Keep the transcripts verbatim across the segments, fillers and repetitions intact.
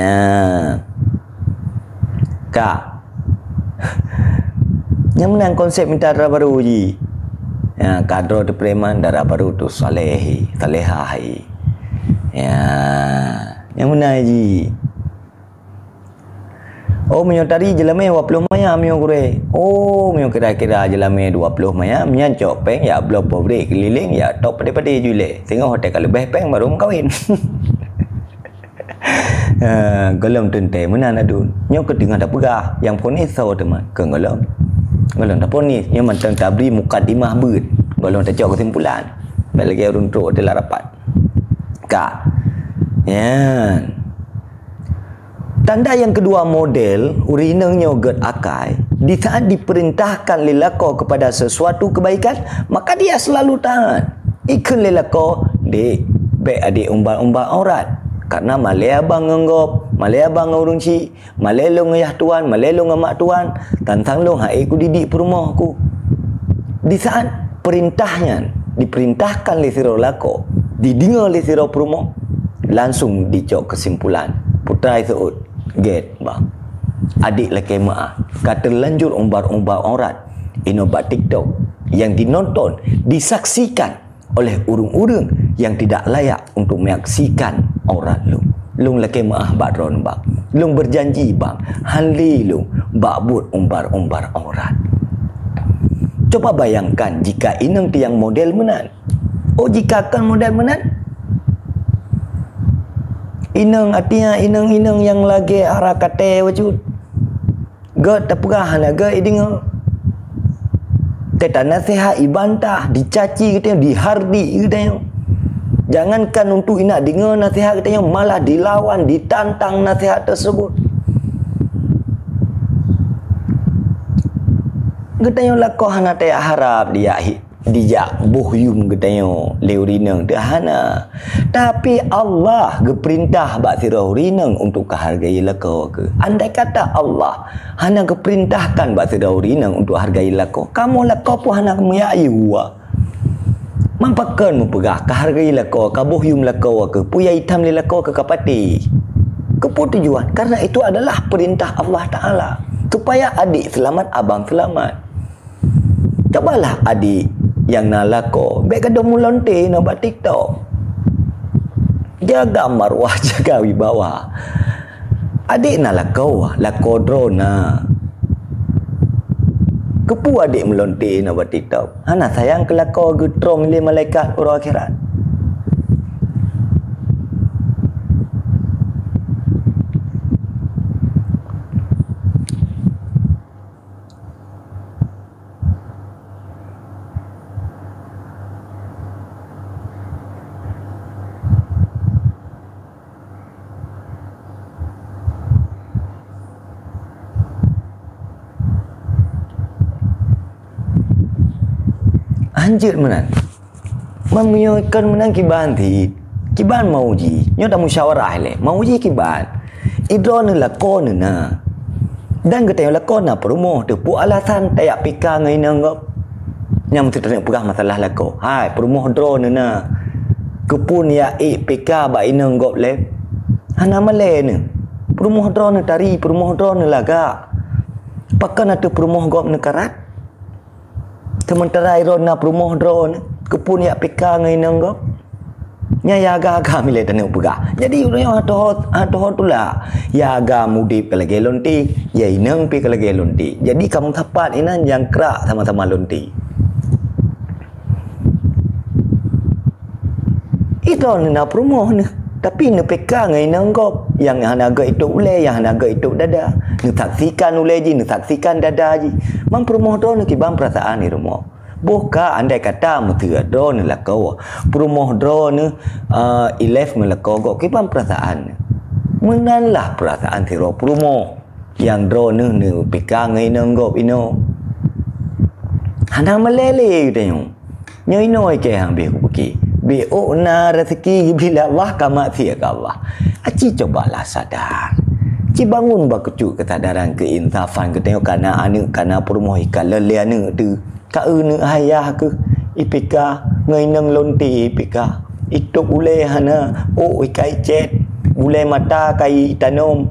Ha. Ka. Nyang meunan konsep mita dara barô jih. Ya, ka droe teuh preman, dara barô teuh saleh, salehah. Ya, nyang meunan jih. Oh, meunyoe tari jeulamé dua ploh manyam nyoe gurée. Oh, meunyoe kira-kira jeulamé dua ploh manyam, nyan cok péng jak bloe pabrék keulileng, jak top padé-padé ju ilée. Singoh watée ka leubeh péng baru meukawen. Ha, gohlom teuntée meunan aduen. Nyoe keuh teungoh tapeugah, nyang ponis soe teuma? Keu gohlom. Gohlom taponis, nyoe mantong tabri mukadimah beuet. Gohlom tacok keusimpulan. Bèk lagée ureuëng trok teulat rapat. Ka. Nyan. Tanda yang kedua model ureuëng inong nyoe gét akai, di saat diperintahkan lé lakoe kepada sesuatu kebaikan, maka dia selalu taat. Ikheun lé lakoe, "Dek, bèk adik umbar-umbar aurat, karena malée abang ngon gob, malée abang ngon ureuëng chik, malée lôn ngon yah tuan, malée lôn ngon mak tuan, tantang lôn han ék kudidik peurumoh ku." Di saat perintah nyan diperintahkan lé sidroe lakoe, dideungoe lé sidroe peurumoh, langsung dicok keusimpulan, putra seuôt, gét bah. Adik lakée meuáh, ka teulanjur umbar-umbar aurat inoe bak TikTok yang dinonton, disaksikan oleh ureuëng-ureuëng yang tidak layak untuk menyaksikan aurat lôn. Lôn lakée meuáh bak droeneuh bang. Lôn berjanji bang, han lé lôn bak buet umbar-umbar aurat. Coba bayangkan jika inong teuh nyang model meunan. Oh, jika kon model meunan? Inong, artinya inong-inong nyang lagée ara katée bacut. Gét tapeugah hana gét ideungoe. Teuka naseuhat ibantah, dicaci geutanyoe, dihardik geutanyoe. Jangankan untuk inak deungoe naseuhat geutanyoe, malah dilawan, ditantang naseuhat tersebut. Geutanyoe lakoe hana tajak harab dijak hi-, dijak boh yuem geutanyoe lé ureuëng inong teuh hana. Tapi Allah geupeurintah bak sidroe ureuëng inong untuk ka hargai lakoe keuh. Andai kata Allah hana geupeurintahkan bak sidroe ureuëng inong untuk hargai lakoe, kamoe lakoe pun hana meujak yue. Mang pakon meupeugah ka hargai lakoe, ka boh yuem lakoe keuh, peue nyang itam lé lakoe keuh ka patéh. Keupeue tujuan? Karena itu adalah perintah Allah Taala supaya adik selamat, abang selamat. Cobalah adik nyang na lakoe, bèk gadôh meulonte na bak TikTok. Jaga marwah, jaga wibawa. Adik na lakoe, lakoe droe na. Keupeue adik meulonte na bak TikTok? Hana sayang keu lakoe geutrông lé malaikat uroe akhirat? Hanjeuet meunan. Meunyoe kon meunan kiban cit, kiban mau jih. Nyoe tamusyawarah ilée, mau jih kiban. Idroeneuh lakoe neuh na. Dan geutanyoe lakoe na peurumoh, teupeue alasan tajak pika ngon inong gob. Nyang meusti taneuk peugah masalah lakoe. Hai, peurumoh droeneuh na. Keupeue jak ék pika bak inong gob lé? Hana malée neuh. Peurumoh droeneuh tari, peurumoh droeneuh lagak. Pakon ateueh peurumoh gob neukarat? Seumeuntara droeneuh na peurumoh droeneuh, keupeue jak pika ngon inong gob? Nyan ya agam-agam ilée taneuk peugah. Jadi ureuëng nyoe hatoho, hatoho tulak. Ya agam udeb ka lagée lonte, ya inong pih ka lagée lonte. Jadi kamoe sapat inan nyang krak sama-sama lonte. Idroeneuh na peurumoh neuh, tapi neupeka ngon inong gob nyang hana gét itôb ulée, nyang hana gét itôb dada. Neusaksikan ulée jih, neusaksikan dada jih. Mang peurumoh droeneuh kiban peurasaan di rumoh? Boh ka andai kata meuteue droeneuh lakoe, peurumoh droeneuh, eh, ilée meulakoe gob kiban peurasaan. Meunan lah peurasaan sidroe peurumoh nyang droeneuh neupeka ngon inong gob inoe. Hana meulée lé geutanyoe. Nyoe inoe keuh nyang habéh kupeuki. Bék ôk na raseuki geubri lé Allah ka maksiat keu Allah. Aci cobalah sadar. Ci bangun bak keucut keusadaran keuinsafan geutanyoe kana aneuëk kana peurumoh ikalon lé aneuëk teuh. Ka eu neuëk ayah keuh ipeka, ngon inong lonte ipeka. Itôb ulée hana, ôk ikai cét. Ulée mata ka itanom,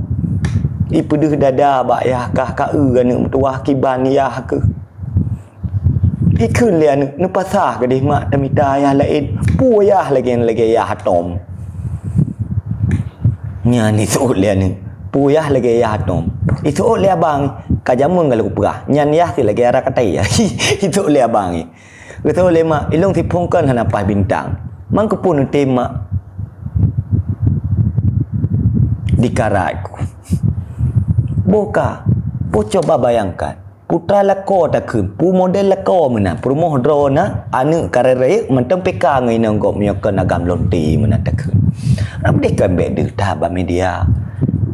ipeudeuh dada bak yah kah ka eu aneuëk meutuwah kiban yah keuh. Ikheun lé aneuëk, neupasah keudeh mak tamita yah laén, peue yah lagée-lagée yah atom. Nyan iseuôt lé aneuëk, peue yah lagée yah atom. Iseuôt lé abang, ka jameun ka lheueh kupeugah, nyan yah si lagée ara katai. Iseuôt lé abang. Geutôh lé mak, ilong siphongkan hana paih bintang. Mang keupeue neutem mak? Dikarat ku. Boh ka, boh coba bayangkan. Putra lakoe takheun, peue model lakoe meunan, peurumoh droe na, aneuëk kareueng rayeuk mantong P K ngon inong gob meunyoe kon agam lonte meunan takheun. Abdeh kan bék deuh that bak media.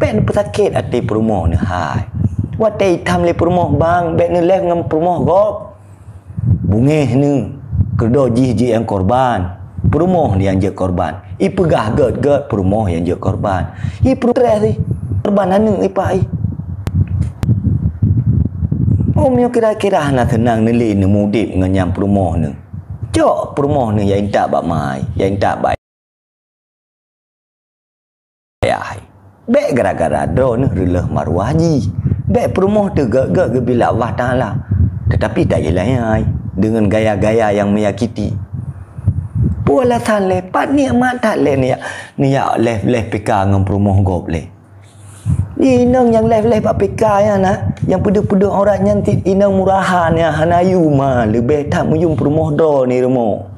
Bék neupeusakét até peurumoh neuh hai. Watée itam lé peurumoh bang, bék neulheueh ngon peurumoh gob. Bungéh neuh, keudroe jih jeuet nyang korban, peurumoh nyang jeuet korban. Ipeugah gét-gét peurumoh nyang jeuet korban. Ih peurumoh sih, korban aneuëk ipak ih. Oh, meunyoe kira-kira hana seunang neulé neumudeb ngon nyang peurumoh neuh. Cok peurumoh neuh nyang intat bak mai, nyang intat bak ayah. Bék gara-gara droe neuh reuleueh maruah jih. Bék peurumoh teuh gét-gét geubilak Allah Taala. Tetapi tak jilai deungon gaya-gaya nyang menyakiti. Peue alasan lé, pat nikmat that lé neujak, neujak lheueh-lheueh P K ngon peurumoh gob lé. Inong nyang lheueh-lheueh bak P K nyan na, nyang peudeuh-peudeuh aurat nyan cit inong murahan nyang hana yum, leubeh that meuyum peurumoh droe ni rumoh.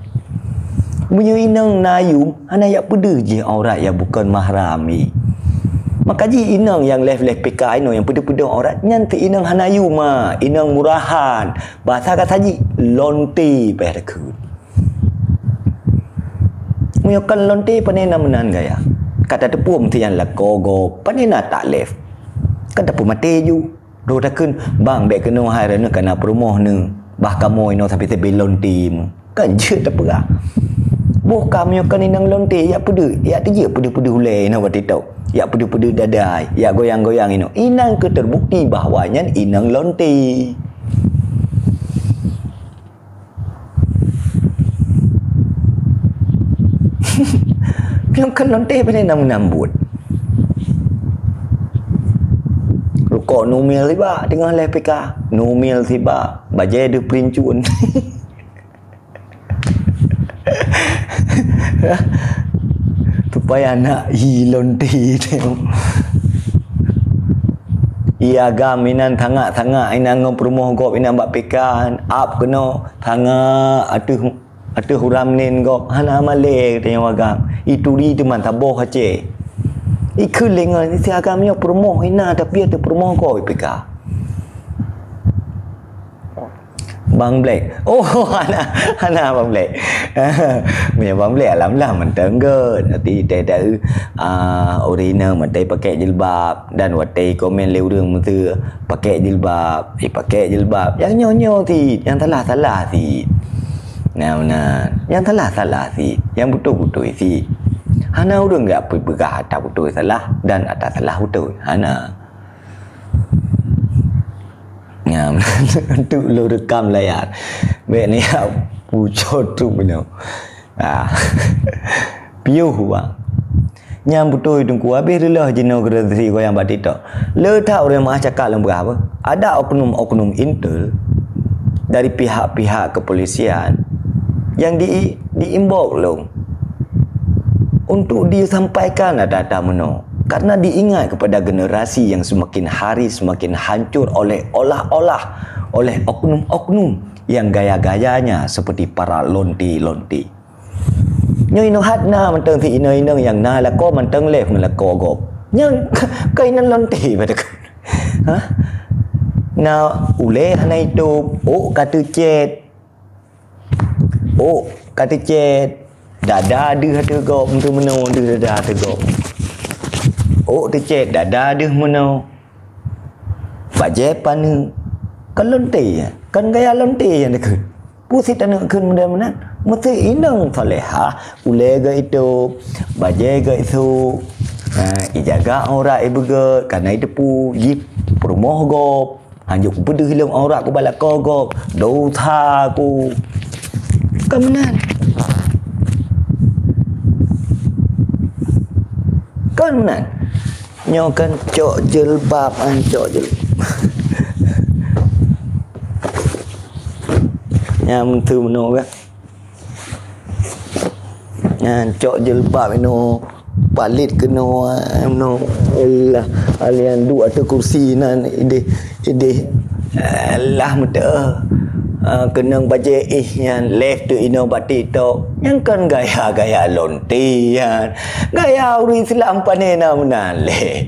Meunyoe inong na yum, hana jak peudeuh jih aurat nyang bukon mahram jih. Maka jih inong nyang lheueh-lheueh P K inoe nyang peudeuh-peudeuh aurat nyan cit inong hana yum, inong murahan. Bahasa ka saji lonte pih takheun. Meunyoe kon lonte, pane na meunan gaya. Ka tateupeue meusian lakoe gob, pane na takleh. Ka tapeumaté ju. Droe takheun, bang bék keunoe hai, droeneuh ka na peurumoh neuh. Bah kamoe inoe sabe-sabe lonte meuh. Kan jeuet tapeugah. Boh ka meunyoe kon inong lonte, jak peudeuh, jak teujeuet peudeuh-peudeuh ulée inoe bak TikTok. Jak peudeuh-peudeuh dada, jak goyang-goyang inoe. Inan keuh terbukti bahwa nyan inong lonte. Nyang kan lonte pane na meunan buet. Rukok numil tiba teungoh lheueh P K. Numil tiba, bajée deuh peulincun. Supaya nak hi lonte tengok. Iya agam inan tangak-tangak inan ngon peurumoh gob inan bak P K, ap keunoe tangak ateueh, ateueh uram nen gob hana malée tanyoe agam. Ituri teuma saboh Aceh. Ikheun lé ngon si agam nyoe peurumoh inan tapi ateueh peurumoh gob P K. Bang Black. Oh, hana, hana Bang Black. Meunyoe Bang Black alhamdulillah mantong göt. Tapi teu-teu, ah, ureueng inong mantong pakai jilbab dan watée komen lé ureueng meuteue pakai jilbab, eh, pakai jilbab. Nyang nyoe-nyoe cit, nyang salah-salah cit. Nah, meunan. Nyang salah-salah cit, nyang beutôi-beutôi cit. Hana ureueng jak peugah ata beutôi salah dan ata salah beutôi. Hana. Nyan, untuk lôn rekam layar. Bék ni ya, pucot tu beuna. Ah. Piôh, bang. Nyan beutôi Teungku, habéh reuloh jinoe geureudesi goyang bak TikTok. Le that ureueng meuah cakap lôn peugah apa? Ada oknum-oknum intel dari pihak-pihak kepolisian yang di, di-inbox lôn untuk disampaikan data-data meunoe. Karena diingat kepada generasi yang semakin hari semakin hancur oleh olah-olah oleh oknum-oknum yang gaya-gayanya seperti para lonte-lonte. Nyoe inoe hat na mantong si inong-inong nyang na lakoe mantong lheueh ngon lakoe gob. Nyan ka inong lonte pada kah? Ha? Na ulée hana itôb, ôk ka teucét. Ôk ka teucét. Dada deuh ateueh gob, meuteumeunoe deuh dada ateueh gob. Ôk teucét, dada deuh meunoe. Bajée paneuk. Kon lonte, kon gaya lonte nyang dikeue. Peue sit aneuk kheun model meunan? Meusti inong salehah, ulée geuh itôb, bajée geuh isôk. Ha, ijaga aurat ibeugét, kana iteupeue, jih peurumoh gob. Hanjeuet kupeudeuh lom aurat ku bak lakoe gob. Dosa ku. Kon meunan. Kan meunan. Nyoe kan cok jilbab, ah, cok jilbab. Nyang tu meunoe kan. Nyan cok jilbab inoe, palit keunoe, inoe. Allah, alian duek ateueh kursi nan ideh, ideh. Allah meuteuh. Ah, keunong bajée éh nyan, live teuk inoe bak TikTok. Nyan kan gaya-gaya lonte nyan. Gaya ureuëng Islam pane na meunan lé.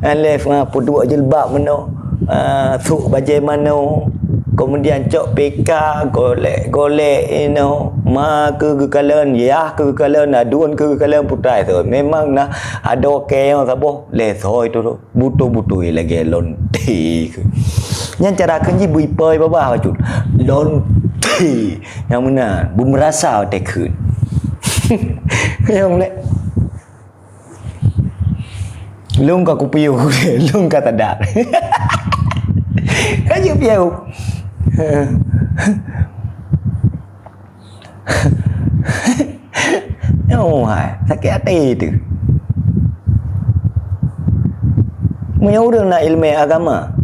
Live, ah, peuduek jilbab meunoe. Ah, sôk bajée manoe, kemudian cok pika, golek-golek inoe, ma keu geukalon, yah keu geukalon, aduen keu geukalon, putai tu. Memang na adoe keu nyang saboh, lé soi tu, tu. Butôi-butôi lagée lonte keu. Nyan cara kheun jih beu ipoi babah bacut. Lonte. Nyang meunan, beumeurasa watée kheun. Nyang lé. Lôn ka kupiôh, lôn ka tadat. Ka jeuet piôh. Oh, hai, sakét até teuh. Meunyoe ureuëng na iéleumé agama,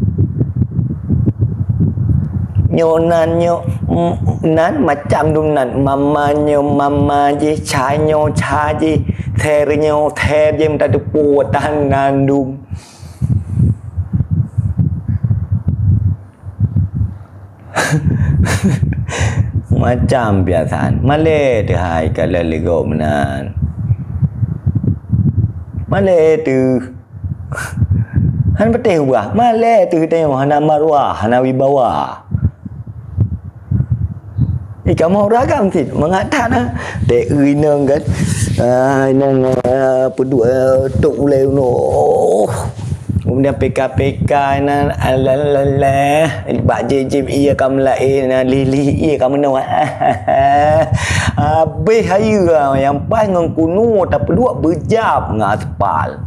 nyoe nan nyoe, mm, nan macam dum nan. Mama nyoe mama jih, cha nyoe cha jih, ther nyoe ther jih, meutateupeue tan nan dum. Macam biasa. Malée teuh hai ka lheueh ligok meunan. Malée teuh. Han patéh ubah. Malée teuh tanyoe hana marwah, hana wibawa. Eh, kamoe ureuëng agam cit, mangat that, ah. Teu inong kan. Ah, inong, ah, peuduek, ah, tok ulée unoe. Kemudian peka-peka nan, alalalala, bak jeb-jeb ié ka meulaén, nan lih-lih ié ka meunoe. Habéh hayeue, ah, nyang paih ngon keunoe tapeuduek beujab ngon aspal.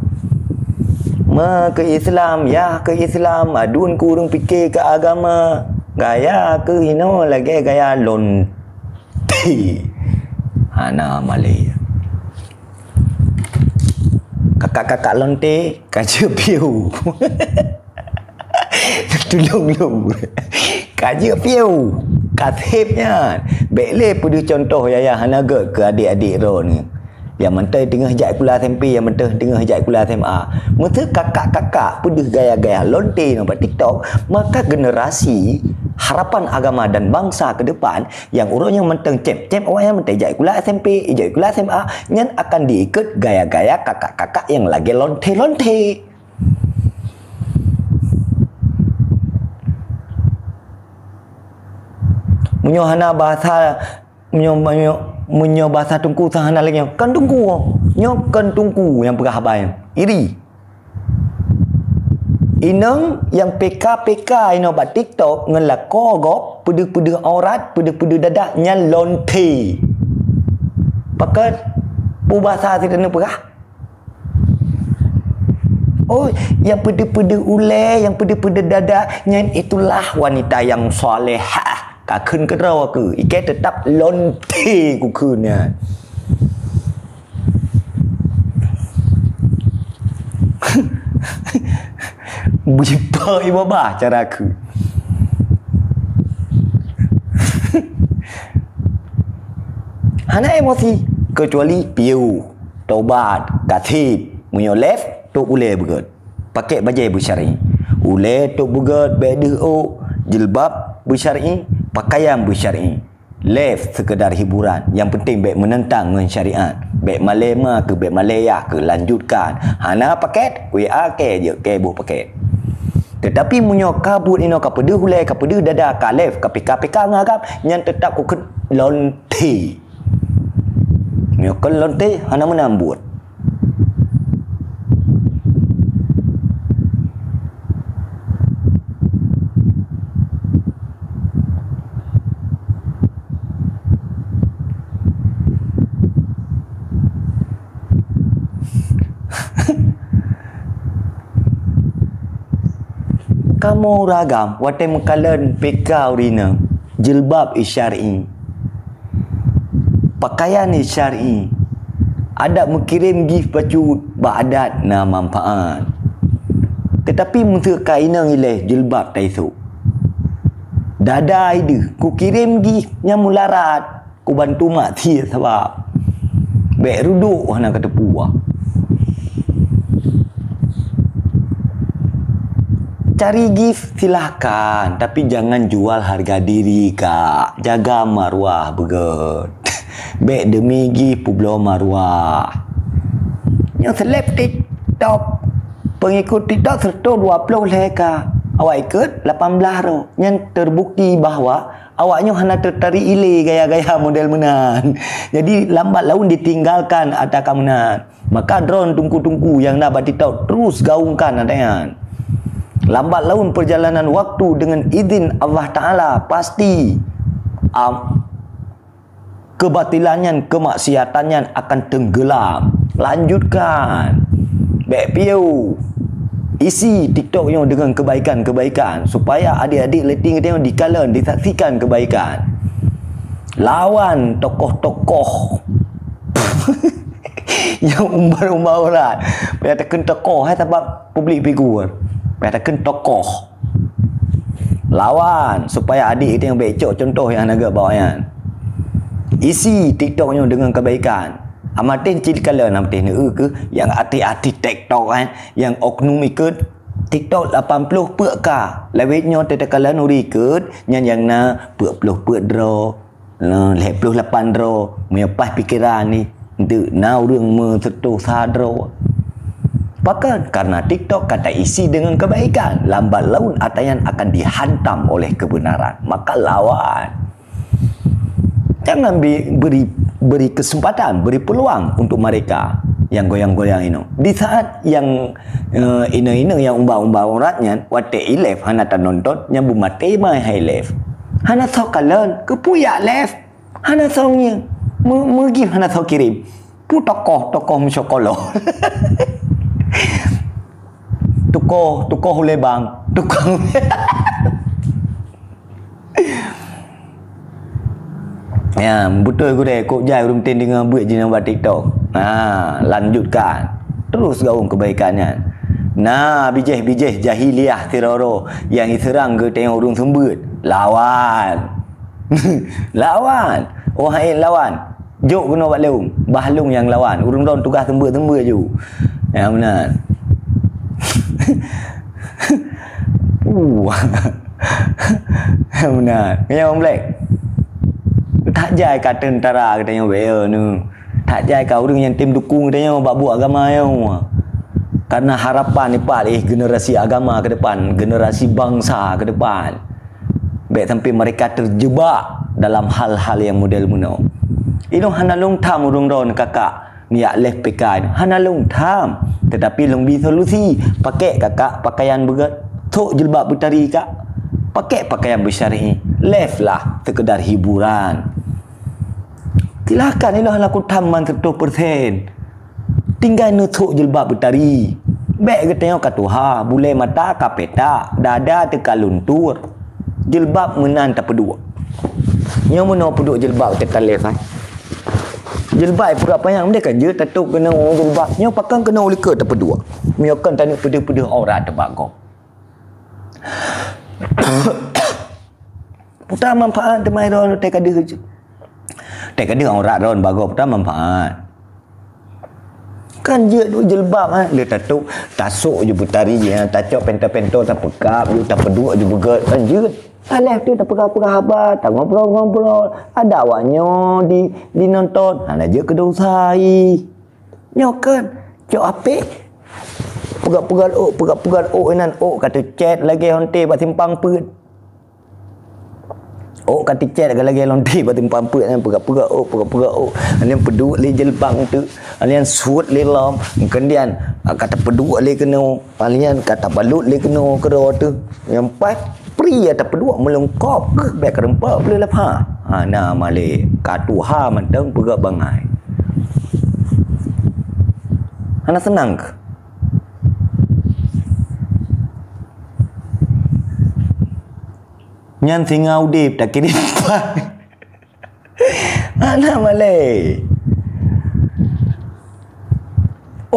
Ma keu Islam, yah keu Islam, aduen keu ureuëng pike keu agama. Gaya keu inoe lagée gaya lonte. Hana malée. Kakak-kakak lonte, ka jeuet piôh. Tulông lôn. Ka jeuet piôh. Ka sép nyan. Bék lé peudeuh contoh yah-yah hana gét keu adék-adék droeneuh. Nyang mantong teungoh jak sikula S M P, nyang mantong teungoh jak sikula S M A. Meuseu kakak-kakak peudeuh gaya-gaya lonte nyoe bak TikTok, maka generasi harapan agama dan bangsa ke depan nyang uroe nyoe mantong cém-cém awaknyan mantong jak sikula S M P, jak sikula S M A, nyan akan diikot gaya-gaya kakak-kakak nyang lagée lonte-lonte. Meunyoe hana bahasa Meunyoe, meunyoe, meunyoe basa teungku sang hana lagée nyoe, kon teungku. Nyoe kon teungku nyang peugah haba nyoe. Iri. Inong nyang P K P K inoe bak TikTok ngon lakoe gob, peudeuh-peudeuh aurat, peudeuh-peudeuh dada, nyan lonte. Pakon peue basa sitan peugah? Oh, nyang peudeuh-peudeuh ulée, nyang peudeuh-peudeuh dada, nyan itulah wanita yang salehah. Ka kheun keudroe keu, ikée teutap lonte kukheun nyan. Beujipa ié babah cara kheun. Hana emosi, kecuali piôh, tobat, ka sép, meunyoe lef, tok ulée beugét. Pakét bajée beusyar'i. Ulée tok beugét bék deuh ôk, jilbab beusyar'i, pakaian beusyar'i. Lef seukeudar hiburan, nyang peunteng bék meunentang ngon syariat. Bék malée ma keu, bék malée yah keu, lanjutkan. Hana pakét, W A kée jeuet kée boh pakét. Teutapi meunyoe ka buet inoe ka peudeuh ulée, ka peudeuh dada, ka lef, ka pika-pika ngon agam, nyan teutap kukheun lonte. Meunyoe kon lonte, hana meunan buet. Kamoe ureuëng agam, watée meukalon pika ureuëng inong, jilbab syar'i, pakaian syar'i, Adat meukirém gift bacut bak adat na manfaat. Teutapi meuseu ka inong ilée jilbab taisok. Dada ideuh kukirém gift nyang meularat. Kubantu mak sie sabab bék rudok hana kateupeue. Cari gift silahkan, tapi jangan jual harga diri, Kak. Jaga maruah beugét. Bék demi gift peubloe maruah. Nyang seleb TikTok, pengikut TikTok seratus dua puluh lhée K. Awak ikot lapan belas droe. Nyan terbukti bahwa awak nyoe hana tertarik ilée gaya-gaya model meunan. Jadi, lambat laun ditinggalkan ata ka meunan. Maka droen teungku-teungku nyang na bak TikTok terus gaungkan ata nyan. Lambat laun perjalanan waktu dengan izin Allah Taala pasti, am, kebatilan nyan, kemaksiatan nyan akan tenggelam. Lanjutkan. Bék piôh. Isi TikTok nyoe dengan kebaikan-kebaikan supaya adik-adik leuting geutanyoe dikalon, disaksikan kebaikan. Lawan tokoh-tokoh nyang umbar-umbar urat. Payah takheun tokoh, hai, sabab publik figur. Payah takheun tokoh. Lawan, supaya adik geutanyoe bék cok contoh nyang hana gét bak awaknyan. Isi TikTok nyoe deungon kebaikan. Amatéh cit kala na amatéh neu keuh nyang artis-artis TikTok, eh, nyang oknum ikot TikTok lapan ploh peuet ka. Lawét nyoe teuka kala nuri ikot nyan nyang na peuet ploh peuet droe. Nah, lhèe ploh lapan droe, meunyoe paih pikeran jih, eunteuk na ureueng meuseutoh sa droe. Pakon? Karena TikTok ka taisi deungon keubaikan, lambat laun ata nyan akan dihantam oleh keubeunaran. Maka lawan. Jangan bi-, beri, beri kesempatan, beri peluang untuk mereka nyang goyang-goyang inoe. Di saat nyang, eh, inong-inong nyang umba-umba urat nyan, watèe i-live hana tanonton, nyan beumaté mai hai live. Hana soe kalon, keupeue jak live? Hana soe ngieng. Me-, meugih hana soe kirém. Peue tokoh, tokoh meusyokolo. Tokoh, tokoh ulèe bank. Tokoh. Ya, beutôi gurèe, kok jai ureueng tem deungoe buet jinoe bak TikTok. Ha, lanjutkan. Terus gaung keubaikan nyan. Na bijéh-bijéh jahiliah siroro nyang jiseurang geutanyoe ureueng seumeubeuet. Lawan. Lawan. Oh hai lawan. Jok keunoe bak lôn. Bah lôn nyang lawan. Ureueng droen tugaih seumeubeuet-seumeubeuet ju. Nyang meunan. Puh. Meunan. Nyoe Black. That jai ka teuntara geutanyoe bèk yo nyoe. That jai ka ureueng nyang tem dukung geutanyoe bak buet agama nyoe. Karena harapan ipat eh generasi agama ke depan, generasi bangsa ke depan. Bèk sampai mereka terjebak dalam hal-hal nyang model meunoe. Inoe hana lôn tham ureueng droen kakak. Nyak leh P K hana lôn tham, tetapi lôn bi solusi. Pakèk kakak pakaian beugèt, sok jilbab beutari kak. Pakèk pakaian beusyar'i, leh lah sekedar hiburan. Silahkan, inoe hana kutham man seratus persen. Tinggai neusok jilbab beutari. Bèk geutanyoe ka tuha, bulèe mata ka peutak, dada teuka luntur. Jilbab meunan tapeuduek. Nyoe meunoe peuduek jilbab teuka leh, hai. Jilbab peurat panyang deh ka jeuet tatôp keunoe jilbab. Nyoe pakon keunoe likot tapeuduek. Meunyoe kon taneuk peudeuh-peudeuh aurat teuh bak gob. Peue ta manfaat teuma droen teuka deuh. Teuka deuh aurat droen bak gob peue ta manfaat. Kan jeuet jilbab, ha, lé tatôp, tasok ju beutari, ha, tacok pènto-pènto, tapeukab ju, tapeuduek ju beugèt, kan jeuet. Alah tu tapeugah-peugah haba, tangobrol-ngobrol. Ada awak nyoe di, di nonton, hana jeuet keu dosa, ih. Nyoe kan, cok apek. Peugah-peugah ôk, peugah-peugah ôk inan ôk ka teucet lagèe onte bak simpang peuet. Ôk ka teucet ka lagèe lonte bak simpang peuet nyan, peugah-peugah ôk, peugah-peugah ôk. Nyan peuduek lé jilbab tu. Nyan suet lé lom, kemudian, ah, ka tapeuduek lé keunoe. Nyan ka tabalut lé keunoe keudroe tu. Nyang pat pri ya tapeuduek meulungkop keuh bèk keureumpok peuleuh lapha. Ha, na malèe ka tuha mantong peugah bangai. Hana seunang keuh. Nyan singa udép takirém pat. Hana malèe.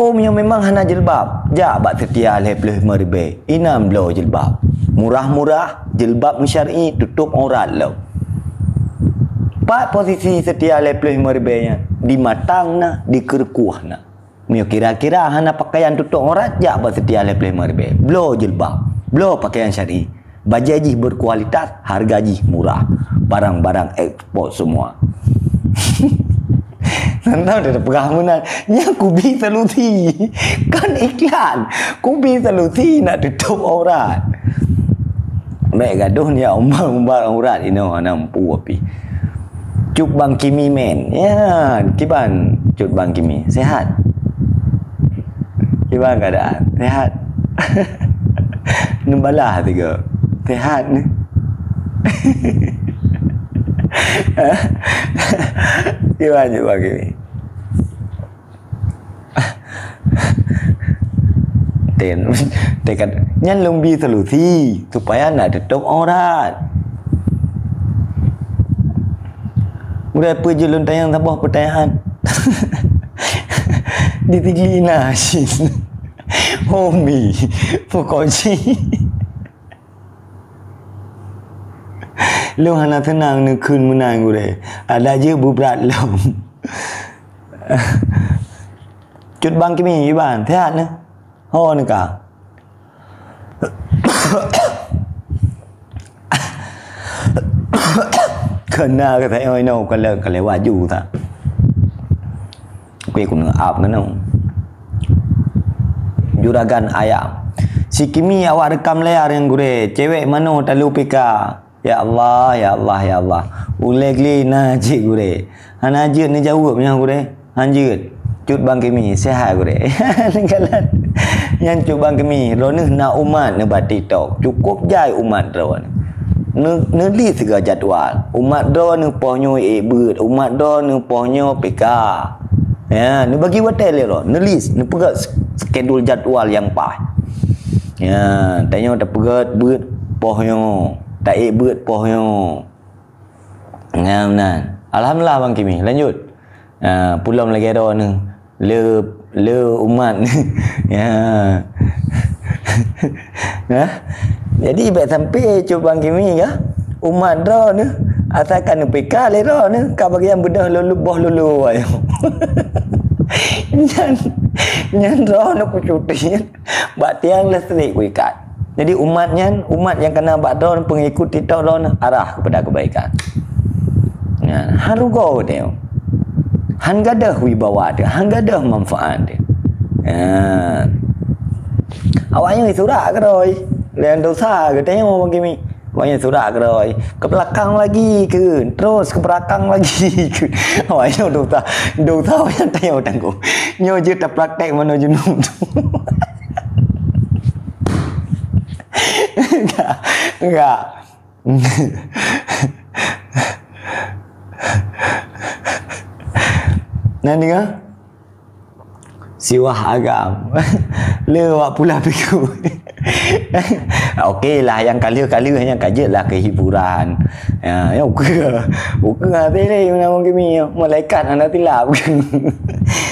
Oh, meunyoe memang hana jilbab, jak bak Setia lhèe plôh limong ribèe. Inan bloe jilbab. Murah-murah, jilbab meusyar'i, tutôp aurat lom. Pat posisi Setia lhèe plôh limong ribèe nyan? Di matang na, di keureukôh na. Meunyoe kira-kira hana pakaian tutôp aurat, jak bak Setia lhèe plôh limong ribèe. Bloe jilbab, bloe pakaian syar'i. Bajèe jih berkualitas, harga jih murah. Barang-barang ekspor semua. Nyan tahu dah peugah meunan. Nyan kubi solusi. Kan iklan. Kubi solusi nak tutôp aurat. Bèk gadoh nyan umbar-umbar aurat inoe hana mampu api. Cut Bang Kimi men. Ya, kiban Cut Bang Kimi. Sehat? Kiban keadaan? Sehat? Neubalah tiga. Sehat ni. Kiban Cut Bang Kimi? Ten, tekan nyan lôn bi solusi supaya nak tutôp aurat. Udah apa je lôn tanyong saboh pertanyaan. Di tinggi na cit. Homi, pokok cit. Lôn hana seunang neukheun meunan gurèe. Adak jeuet beubrat lom. Cut Bang Kimi, Iban, sehat ne? Ho ne ka? Kena ke saya inoe kalau kalau waju ta. Okey, ku ngeap kena. Juragan ayam. Si Kimi awak rekam layar yang gurèe. Cewek mano talu pika. Ya Allah, ya Allah, ya Allah. Ulèe glé na cit gurèe. Hana jeuet neujaweueb nyan gurèe. Han jeuet. Cut Bang Kimi, sehat gurèe. Nyan Cut Bang Kimi, droeneuh na umat neuh bak TikTok. Cukôp jai umat droeneuh. Neu-, neulis sigoe jadwal. Umat droeneuh poh nyoe ék beuet, umat droeneuh poh nyoe pika. Ya, neubagi watèe lé droe, neulis, neupeugöt skedul jadwal nyang paih. Ya, tanyoe tapeugöt beuet poh nyoe, taék beuet poh nyoe. Nyan meunan. Alhamdulillah Bang Kimi, lanjut. Ah, pulom lagèe droeneuh. Le, le umat. Ya. Nah. Jadi bèk sampai Cut Bang Kimi ka. Umat droeneuh. Asalkan neupika lé droeneuh. Ka bagian beudôh lulu, boh lulu ayo. Nyan, nyan droeneuh kucuti. Bak tiang listrik kuikat. Jadi umat nyan, umat nyang kana bak droeneuh, pengikut TikTok droeneuh, arah kepada kebaikan. Nyan, han rugoe teuh. Han gadôh wibawa teuh, han gadôh manfaat teuh. Nyan. Awak nyoe surak keudroe. Laén dosa geutanyoe Bang Kimi. Awak nyoe surak keudroe. Ke belakang lagi ke, terus ke belakang lagi ke. Awak nyoe dosa. Dosa awak nyoe tanyoe tanggong. Nyoe jeuet tapraktek manoe jeuneuh tu. Enggak. Enggak. Nah, dengar. Siwah agam. Le awak pula piku. Okey lah, nyang kali-kali nyang ka jeuet lah kehiburan. Ya, ya, ukeue. Ukeue habéh lé, meunang Bang Kimi. Malaikat hana silap.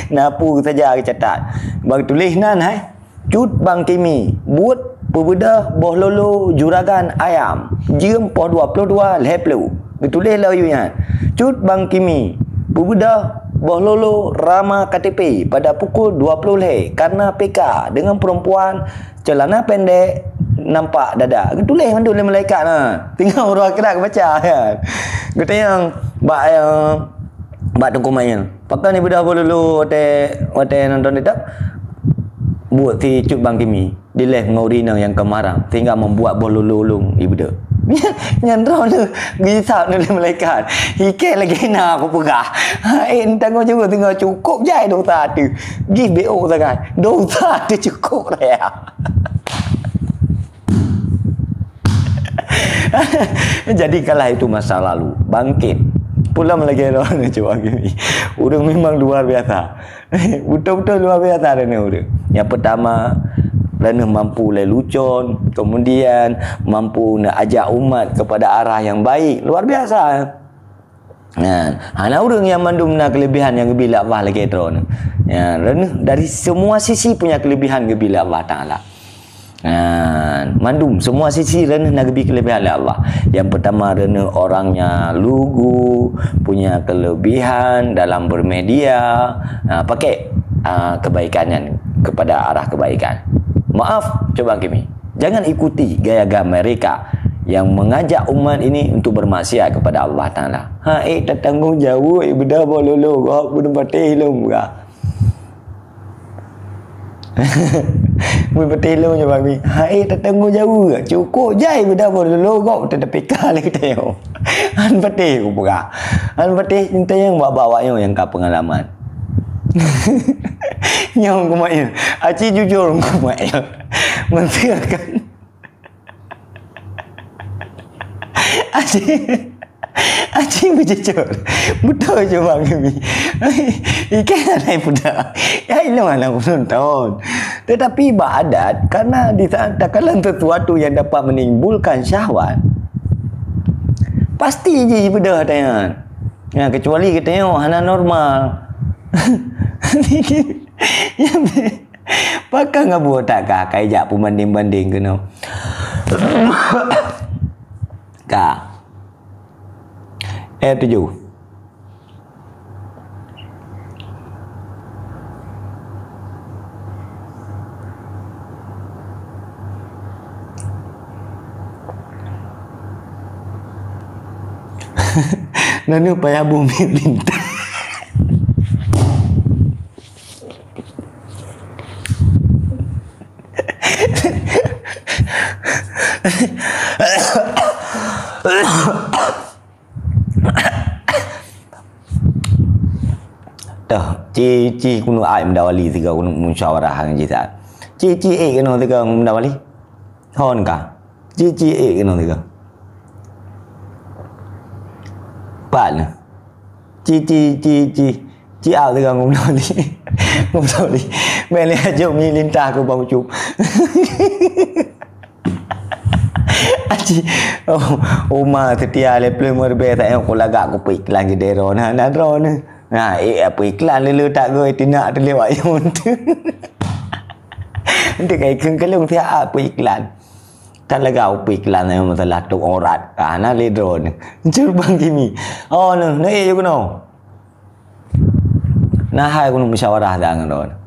Nah, peue saja geucatat. Bang tuléh nan, hai. Cut Bang Kimi, buet peubeudôh boh lolo juragan ayam, jeuem poh dua ploh dua lhèe plôh. Geutuléh lom yue nyan. Cut Bang Kimi, peubeudôh boh lolo rama K T P pada pukul dua ploh lhèe karena P K dengan perempuan celana pendek nampak dada. Geutuléh mandum lé malaikat na. Tinggai uroe akhirat geubaca nyan. Geutanyong bak, eh, bak Teungku Mail. Pakon ibeudôh boh lolo watèe, watèe nonton TikTok? Buet si Cut Bang Kimi. Dilèh ngon ureueng inong nyang keumarang, sehingga membuat boh lolo lôn ibeudôh. Nyan droeneuh geuhisab lé malaikat. Hikèe lagèe na kupeugah. Hai, tanggong jaweueb teungoh cukôp jai dosa teuh. Jih B O sagai. Dosa teuh cukôp raya. Jadikanlah itu masa lalu. Bangkit. Pulom lagèe droeneuh Cut Bang Kimi. Ureueng memang luar biasa. Beutôi-beutôi luar biasa droeneuh ureueng. Nyang pertama, droeneuh mampu lé lucon, kemudian mampu neuajak umat kepada arah yang baik. Luar biasa. Nah, hana ureuëng nyang mandum na keulebihan nyang geubri lé Allah lagée droeneuh. Ya, droeneuh dari semua sisi punya kelebihan geubri lé Allah Taala. Nah, mandum semua sisi droeneuh na geubri kelebihan lé Allah. Yang pertama, droeneuh orangnya lugu, punya kelebihan dalam bermedia, ha, pakai, ha, kebaikan nyan kepada arah kebaikan. Maaf, cuba kimi. Jangan ikuti gaya-gaya mereka yang mengajak umat ini untuk bermaksiat kepada Allah Taala. Ha, eh, tatanggung jaweueb, eh, beuda boh lolo, gob geuneuk patéh lom ka. Mun patéh lom nyoe bak mi. Ha, eh, tatanggung jaweueb. Cukup jai beuda boh lolo, gob tatapika lé geutanyoe. Han patéh kupeugah. Han patéh, teuntang bak-bak awak nyoe nyang ka peungalaman. Nyoe kumail. Aci jujur kumail. Meunteuk kan. Aci, aci beujujur. Beutôi cuba kami. Ikan ada yang pudak. Ya, ini mana penonton. Tetapi bak adat, karena di saat takalon sesuatu yang dapat menimbulkan syahwat, pasti jih beudôh tanyan. Ya, kecuali geutanyoe hana normal. Pakon ngabu otak kah, kai jak peubandeng-bandeng keunoe. Ka. Eh, tujoh. Nanu payah bumi lintah. Toh, ci, ci keuneuk ai Muda Wali sigoe keuneuk musyawarah ngon jih that. Ci, ci ék keunoe sigoe ngon Muda Wali. Hon ka. Ci, ci ék keunoe sigoe. Pat na. Ci, ci, ci, ci. Ci au sigoe ngon Muda Wali. Ngon Muda Wali. Mele ajo mi lintah keu Bang Ucup. Aci, oh, uma seutia lé plueng meureube sayang ku lagak ku peuiklan geude droeneuh, na droeneuh. Na, eh, peuiklan lé le tak goi tinak teuliwat yun. Ente kai keung kelung siat peuiklan. Kan lagak peuiklan nyang masalah tok orat. Ah, na lé droeneuh. Cuba kimi. Oh, na, na, eh, yuk no. Nah, hai keuneuk musyawarah dah ngon droeneuh.